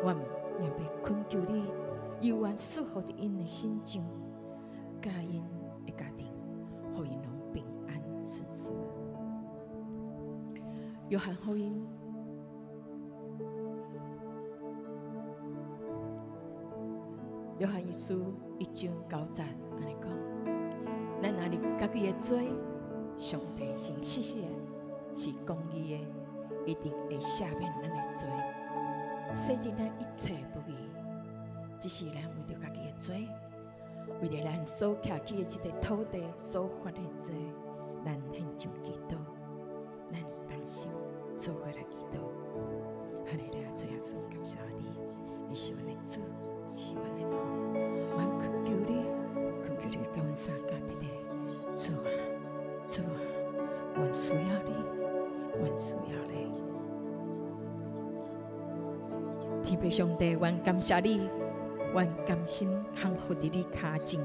阮也欲懇求你，猶原賜福佇𪜶的身上，佮𪜶的家庭，予𪜶攏平安順遂。約翰福音，約翰一書一章九節按呢講：咱若認家己的罪，上帝是信實的，是公義的，一定會赦免咱的罪，洗淨咱一切不義。只是咱為著家己的罪，為著咱所徛起的這塊土地所犯的罪，咱獻上祈禱，咱同心做伙來祈禱。哈利路亞，主耶穌，感謝你，你是阮的主，你是阮的王，阮懇求你，懇求你共阮相佮佇咧，主啊，主啊，阮需要你，阮需要你。天父上帝，阮感謝你，阮甘心降服佇你跤前，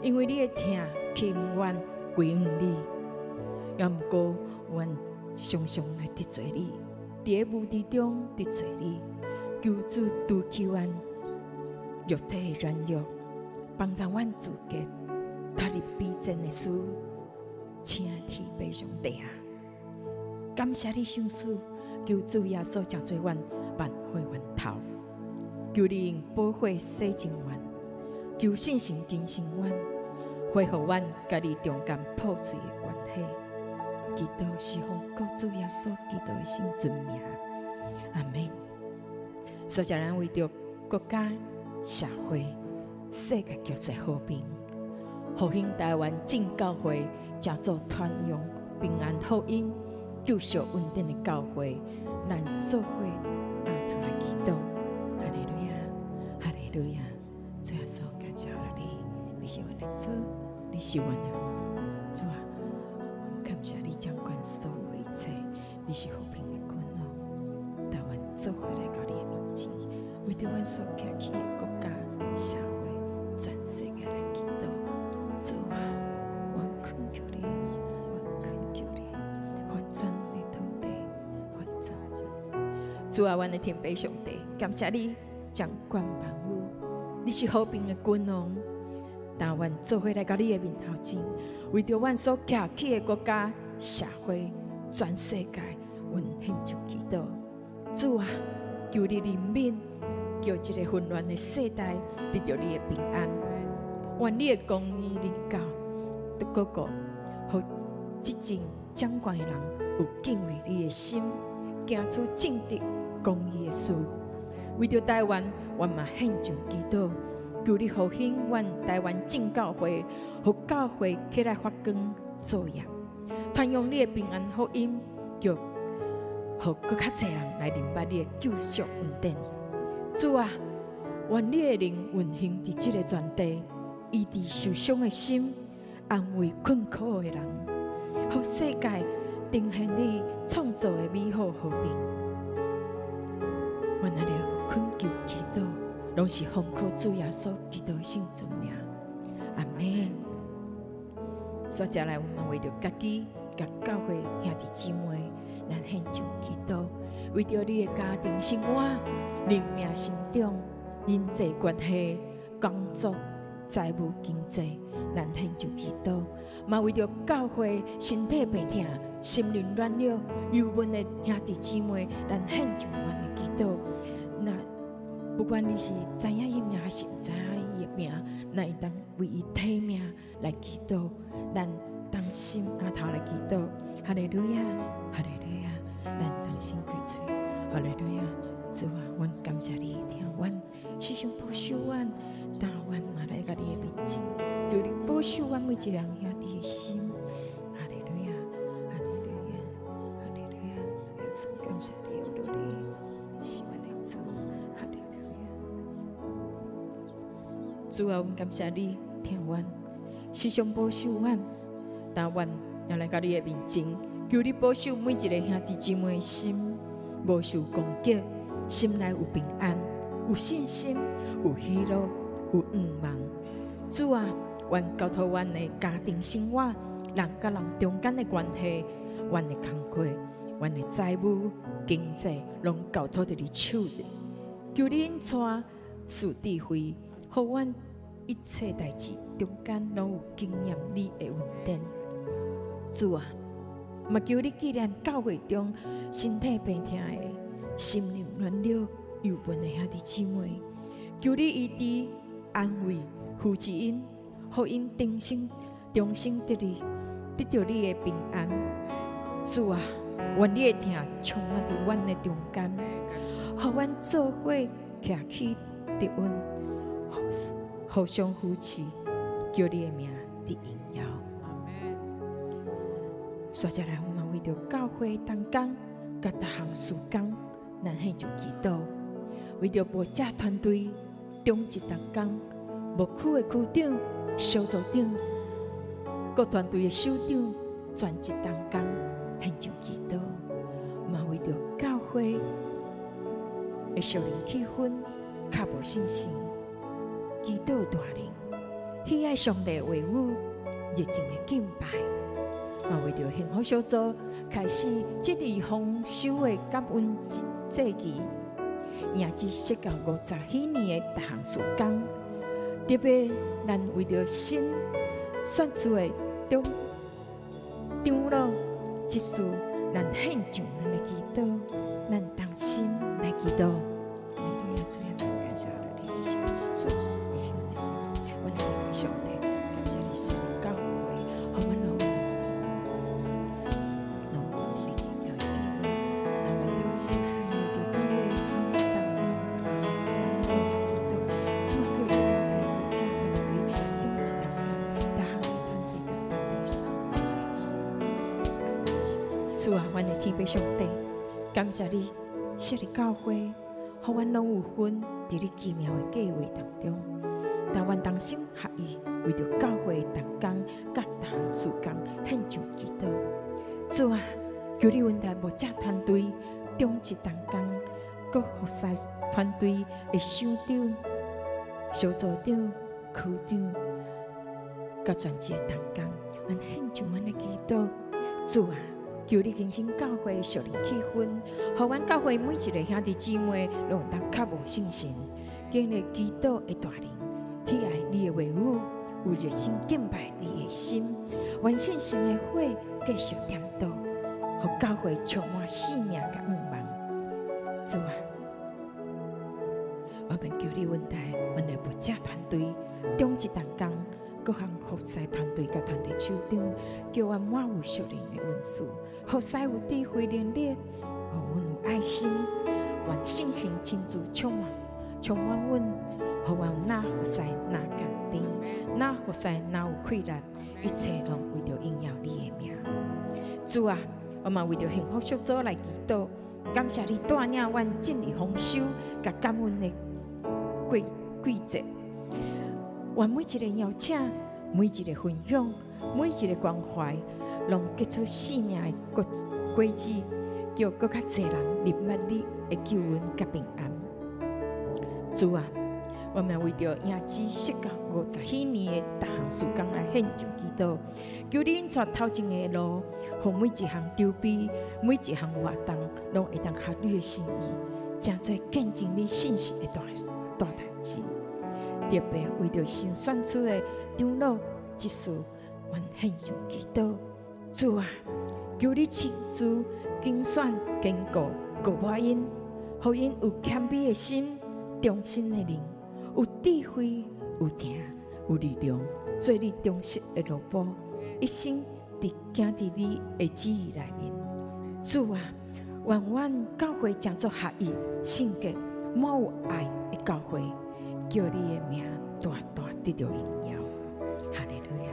因為你的疼吸引阮歸向你。也毋過，阮常常來得罪你，佇個無知中得罪你，求主除去阮肉體的軟弱，幫助阮自潔，脫離卑賤的事。請天父上帝啊，感謝你賞賜，求主耶穌成做阮萬血源頭，求你用寶血洗淨阮，求聖神更新阮，恢復阮佮你中間破碎的關係。祈禱是奉靠主耶穌基督的聖尊名，阿門。所以，咱為著國家、社會、世界局勢和平，復興台灣正教會，成做傳揚平安福音、救贖恩典的教會，咱做伙阿頭來祈禱。哈利路亞，哈利路亞！主耶穌，感謝你，你是阮的主，你是阮的王，主啊，感謝你掌管所有的一切，你是和平的君王，帶阮做伙來到你的面前，為著阮所徛起的國家、社會、全世界來祈禱。主啊，阮懇求你，阮懇求你，翻轉的土地，翻轉。主啊，阮的天父上帝，感謝你掌管萬有，你是和平的君王，但阮做伙來到你的面頭前，為著阮所徛起的國家、社會、全世界，阮獻上祈禱。主啊，求你憐憫，叫這个混亂的世代得著你的平安。願你的公義臨到，得各國，予執政掌權的人有敬畏你的心，行出正直公義的事。為著台灣，阮嘛獻上祈禱，求你復興阮台灣正教會，予教會起來發光做鹽，傳揚你的平安福音，叫予閣較濟人來認捌你的救贖恩典。主啊，願你的靈運行佇這个全地，醫治受傷的心，安慰困苦的人，予世界呈現你創造的美好和平。阮按呢懇求祈禱，攏是奉靠主耶穌基督的聖尊名，阿門。接下來，阮嘛為著家己、佮教會兄弟姊妹，咱獻上祈禱，為著你的家庭生活、靈命成長、人際關係、工作、財務經濟，咱獻上祈禱，嘛為著教會身體病痛、心靈軟弱、憂悶的兄弟姊妹，咱獻上阮的祈禱。那不管你是知影伊名還是毋知影伊的名，咱會當為伊提名來祈禱，咱同心阿頭來祈禱。哈利路亞，哈利路亞，咱同心開喙，哈利路亞，主啊，阮感謝你聽阮，時常保守阮，但阮嘛來到你的面前，求你保守阮每一个人兄弟的心。哈利路亞，哈利路亞，哈利路亞，主耶穌，感謝你，有你，你是阮的主，哈利路亞。主啊，阮感謝你聽阮，時常保守阮，但阮也來到你的面前，求你保守每一個兄弟姊妹的心，無受攻擊，心內有平安，有信心，有喜樂，有盼望。主啊，阮交託阮的家庭生活，人佮人中間的關係，阮的工課，阮的財務、經濟，攏交託佇你手裡。求你恩帶賜智慧，予阮一切代誌中間攏有經驗你的恩典。主啊，嘛求你紀念教會中身體病痛的、心靈軟弱、憂悶的兄弟姊妹，求你醫治、安慰、扶持𪜶，予𪜶重新、重新得力，得著你的平安。主啊，願你的疼充滿佇阮的中間，予阮做伙徛起得穩，互相扶持，叫你的名得榮耀。接下來，我們為著教會同工佮逐項事工，咱獻上祈禱；為著牧者團隊、長執同工、牧區的區長、小組長、各團隊的首長、全職同工獻上祈禱。嘛為著教會的屬靈氣氛較無信心，祈禱大能，喜愛上帝話語，熱情的敬拜。嘛為著幸福小組開始這個豐收的感恩祭期，迎接設教50禧年的逐項事工，特別咱為著新選出的長長老執事，咱獻上咱的祈禱，咱同心來祈禱。主耶穌，感謝你，主，阮的上帝，感謝你設立教會，予阮攏攏有你的教育，讓阮同心為著教會主啊，求你帶領牧者團隊，長執同工，逐項團隊主啊，阮的天父上帝，感謝你設立教會，予阮攏有份佇你奇妙的計劃當中。但阮同心合意，為著教會同工佮逐項事工獻上祈禱。主啊，求你恩待牧者團隊、長執同工、各服侍團隊的首長、小組長、區長、佮全職的同工，阮獻上阮的祈禱。主啊，求你更新教會屬靈氣氛，予阮教會每一个兄弟姊妹攏會當較無信心，經歷祈禱的大能，喜愛你的話語，有熱心敬拜你的心，願信心的火繼續點著，予教會充滿生命佮向望。主啊，我們求你恩待阮的牧者團隊、長執同工、各項服侍團隊佮團隊首長，叫阮滿有屬靈的恩賜，服侍有智慧能力，予阮有愛心，願聖神親自充滿，充滿阮，予阮若服侍若簡單，若服侍若有氣力，一切攏為著榮耀你的名。主啊，我嘛為著幸福小組來祈禱，感謝你帶領阮進入豐收佮感恩的季節。願每一個邀請，每一個分享，每一個關懷，攏結出生命的果子，叫閣較濟人認捌你的救恩佮平安。主啊，我們為著迎接設教50禧年的逐項事工來獻上祈禱，求你引帶頭前的路，予每一項籌備、每一項活動，攏會當合你的心意，成做見證你信實的大大代誌。特別為著新選出的長老執事，阮獻上祈禱。主啊，求你親自揀選堅固膏抹𪜶，予𪜶有謙卑的心、忠心的靈，有智慧、有疼、有力量，做你忠實的奴僕，一生佇行佇你的旨意內面。主啊，願阮教會成做合一、聖潔、滿有愛的教會，叫你的名大大得著榮耀。哈利路亞！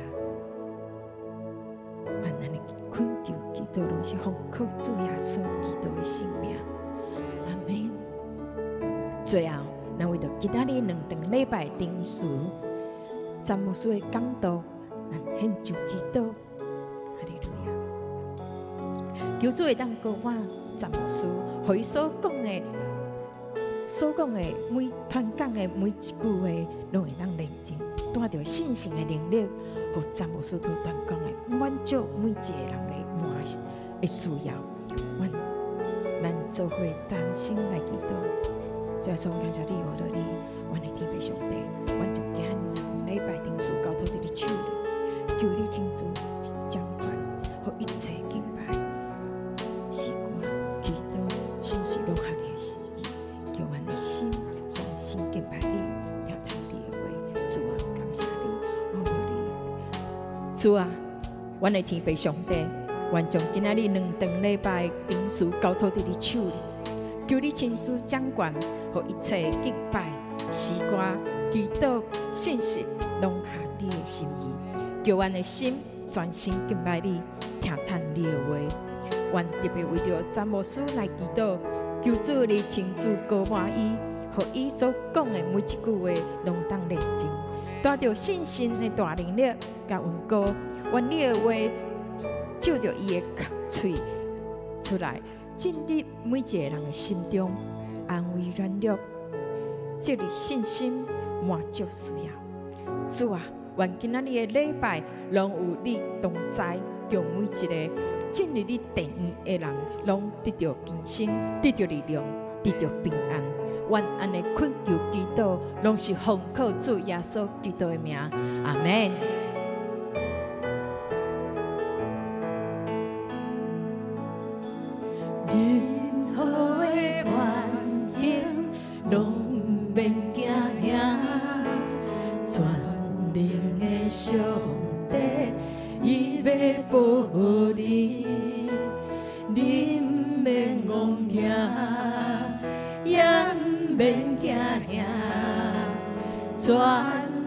願咱的懇求祈禱攏是奉靠主耶穌基督的聖名。阿們。最後，咱為著今仔日兩頓禮拜定時詹牧師的講道，咱獻上祈禱。哈利路亞！求主會當膏抹詹牧師，予伊所講的每傳講的每一句話，攏會當認真，帶著信心的能力，予詹牧師去傳講的滿足每一個人的滿的需要。阮咱做伙同心來祈禱。主耶穌，感謝你，我的你，阮的天父上帝，阮將今仔日兩禮拜靈事交託佇你手裡，求你親自掌管，予一切敬拜、詩歌、祈禱、信息攏合你的心意，叫阮的心專心敬拜你，聽聽你的話。主啊，感謝你，我愛你。主啊，阮的天父上帝，阮將今仔日兩頓禮拜靈事交託佇你手裡，求你親自掌管，予一切敬拜、詩歌、祈禱、信息，攏合你的心意，叫阮的心專心敬拜你，聽聽你的話。阮特別為著詹牧師來祈禱，求主你親自膏抹伊，予伊所講的每一句話，攏當驗證，帶著信心的大能力佮恩膏，願你的話照著伊的喙出來，進入每一個人的心中，安慰軟弱，建立信心，滿足需要。主啊，願今仔日的禮拜攏有你同在，叫每一個進入你殿院的人，攏得著更新，得著力量，得著平安。願按呢懇求祈禱，攏是奉靠主耶穌基督的名，阿門。任何的環境攏毋免驚嚇，全能的上帝伊欲保護你，你毋免戇驚，也毋免驚嚇，全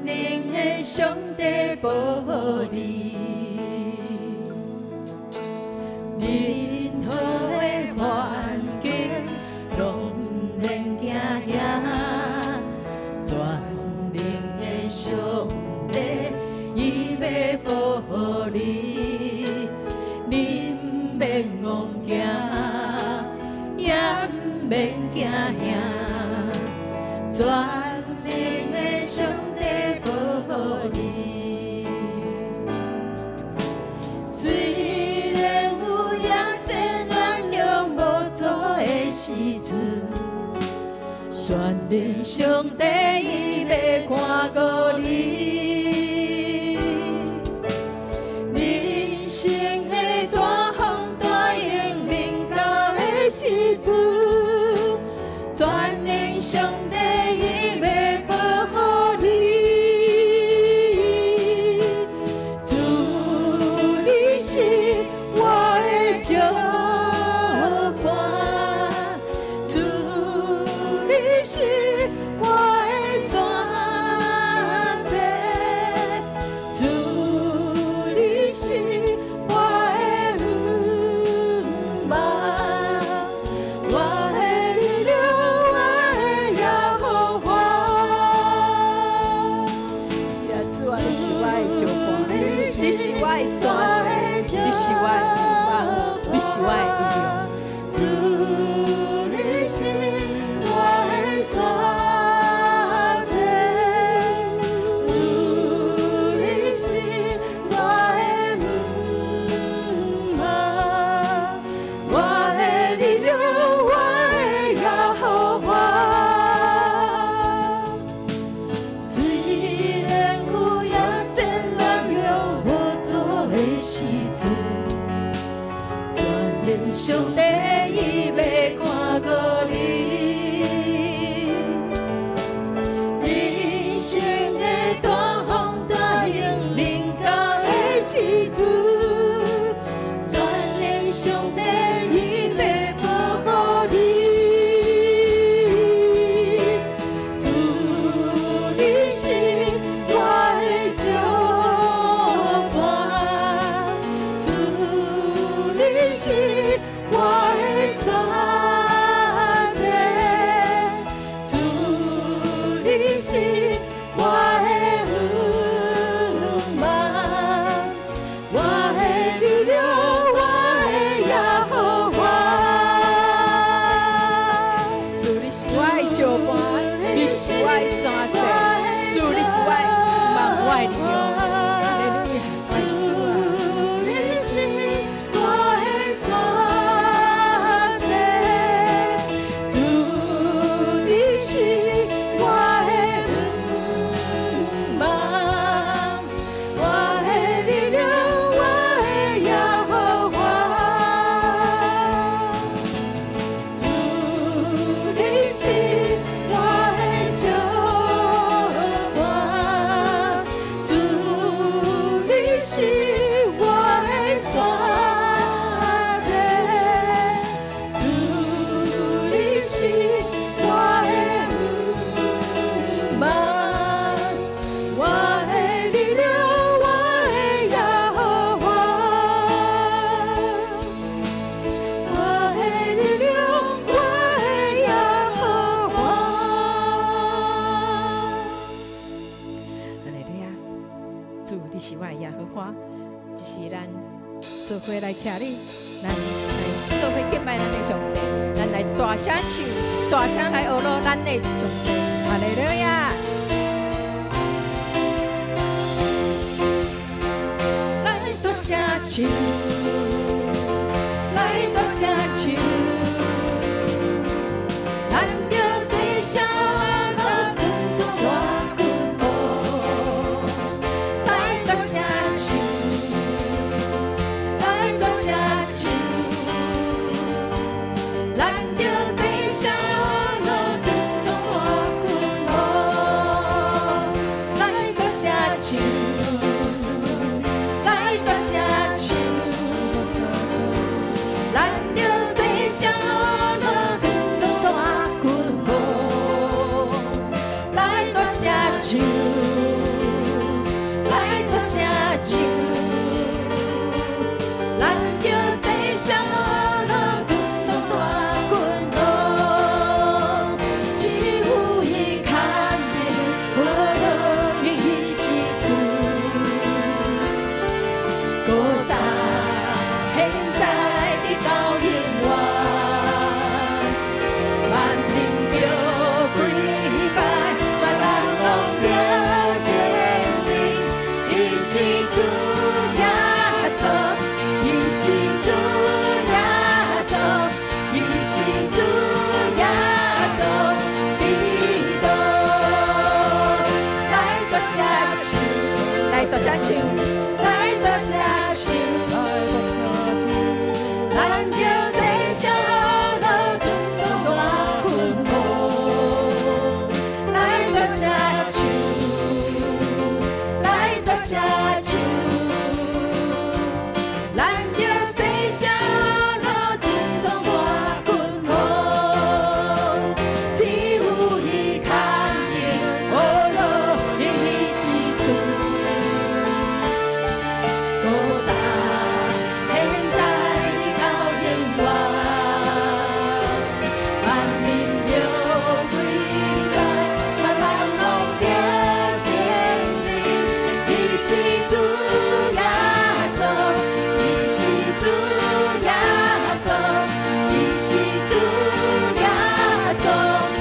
能的上帝保護你。任何的環境攏毋免驚嚇，全能的上帝伊欲保護你，你毋免戇驚，也毋免驚嚇，全能的上帝保護你。雖然有野生軟弱無助的時陣，全能上帝伊欲看顧你。人生的大風大浪臨到的時陣，全能上帝伊欲保護你。主，你是我的石磐，主，你是我的山寨，主，你是我的向望，我的力量，我的耶和華。是啊，主啊，你是我的石磐，你是我的山寨，你是我的向望，你是我的力量。主，你是我的山寨，主，你是我的向望，我的力量，我的耶和華。雖然有野生軟弱無助的時陣，全能上帝伊欲看顧你。人生的大風大浪臨到的時陣，全能上帝伊欲保護你。主，你是我的石磐，主，你是我的山寨，主，你是我的向望，我的力量，我的耶和華。主，你是我的石磐，你是我的山寨，主，你是我的向望，我的力量。哈利路亞，我的主啊！你是我的山寨，主，你是是我的耶和華，只是咱做伙來徛你，咱來做伙敬拜咱的上帝，咱來大聲唱，大聲來學囉咱的上帝，哈利路亞！來大聲唱，來大聲唱，咱著齊聲學囉尊崇大君王。來大聲唱，來大聲唱，咱著齊聲學囉尊崇大君王。來大聲唱，來大聲唱，咱著齊聲學囉尊崇大君王。來大聲唱，來大聲唱，咱著齊聲學囉尊崇大君王。只有伊牽引我落伊是主，古早、現在直到永遠，萬民著跪拜，萬人攏著承認，伊是主耶穌，伊是主耶穌，伊是主耶穌基督。來大聲唱，來大聲唱，來大聲唱，咱著齊聲學囉尊崇大君王。來大聲唱，來大聲唱，咱著齊聲學囉尊崇大君王。只有伊牽引學囉伊是主，古早、現在直到永遠，萬民著跪拜，萬人攏著承認，伊是主耶穌，伊是主耶穌，伊是主耶穌基督。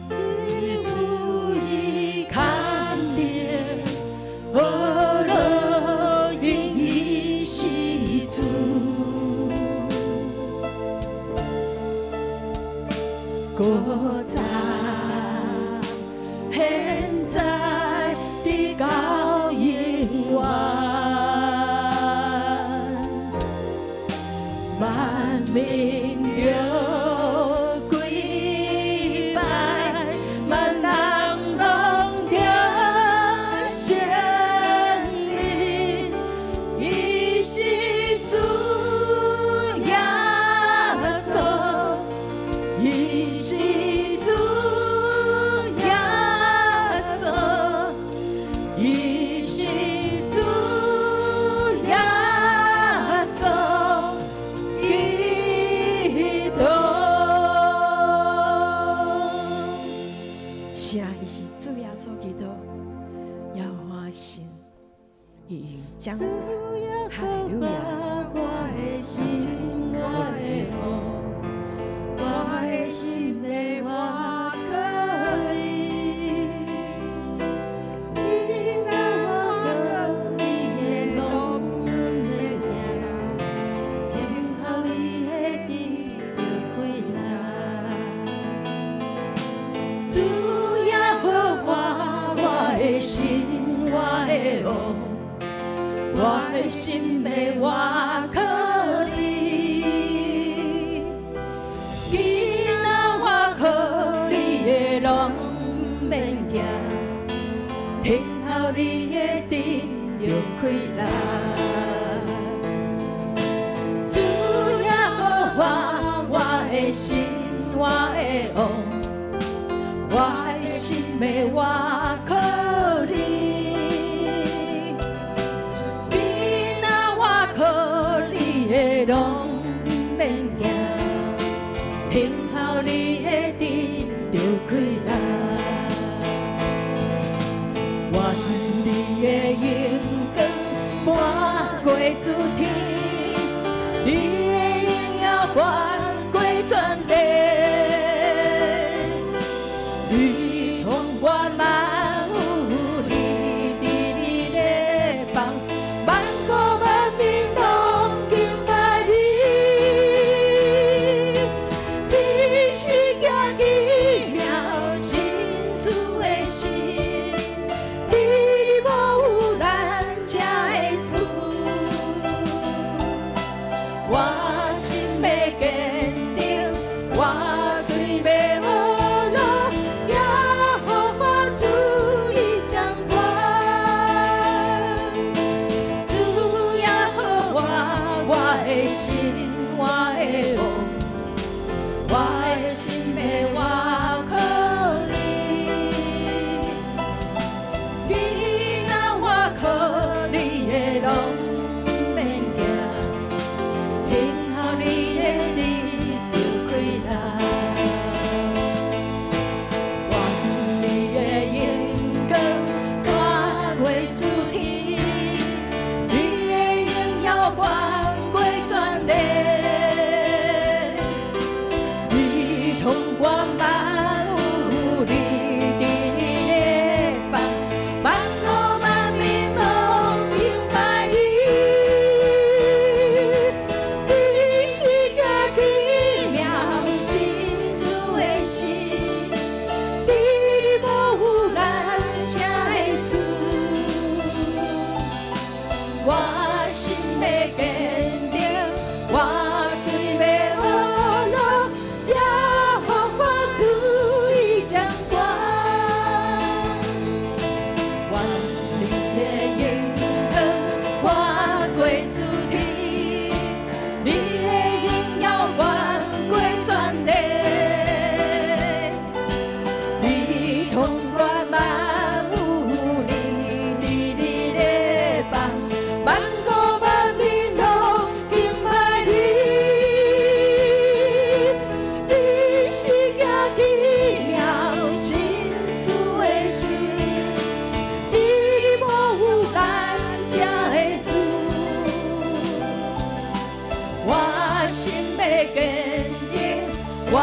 只有伊牽引學囉伊是主，古早、現在直到永遠，萬民著跪拜，萬人攏著承認，伊是主耶穌，伊是主耶穌，伊是主耶穌基督。是啊，伊是主耶穌基督，耶和華神，伊掌管。哈利路亞，主，謝謝你，我愛你。我的心會倚靠你，囡仔我靠你的路毋免驚，等候你的得著開來。主耶和華，我的神，我的王，我的心欲倚靠你。囡仔我靠你的路毋免驚，等候你的得著開來。主耶和華，我的神，我的王，我的心欲倚靠你。囡仔我靠你的路毋免驚，等候你的你的榮耀懸過全地，你統管萬有，你佇你的邦，萬國萬民攏敬拜你。你是行奇妙神事的神，你無有難成的事。我心欲堅定，我喙欲呵咾，耶和華主已掌權。主耶和華，我的神，我的王，我的心欲倚靠你。你若倚靠你的攏免驚，幸好你的日就開來。願你的榮光掛過諸天，你的榮耀懸過全地，你統管萬有，你佇你的邦，萬國萬民攏敬拜你。你是行奇妙神事的神，你無有難成的事。我心欲堅定，我喙欲呵咾，耶和華主已掌權。願你的榮光掛過諸天，你的榮耀懸過全地，你統管萬有，你佇你的邦，萬國萬民攏敬拜你。你是行奇妙神事的神，你無有難成的事。我心欲堅定，我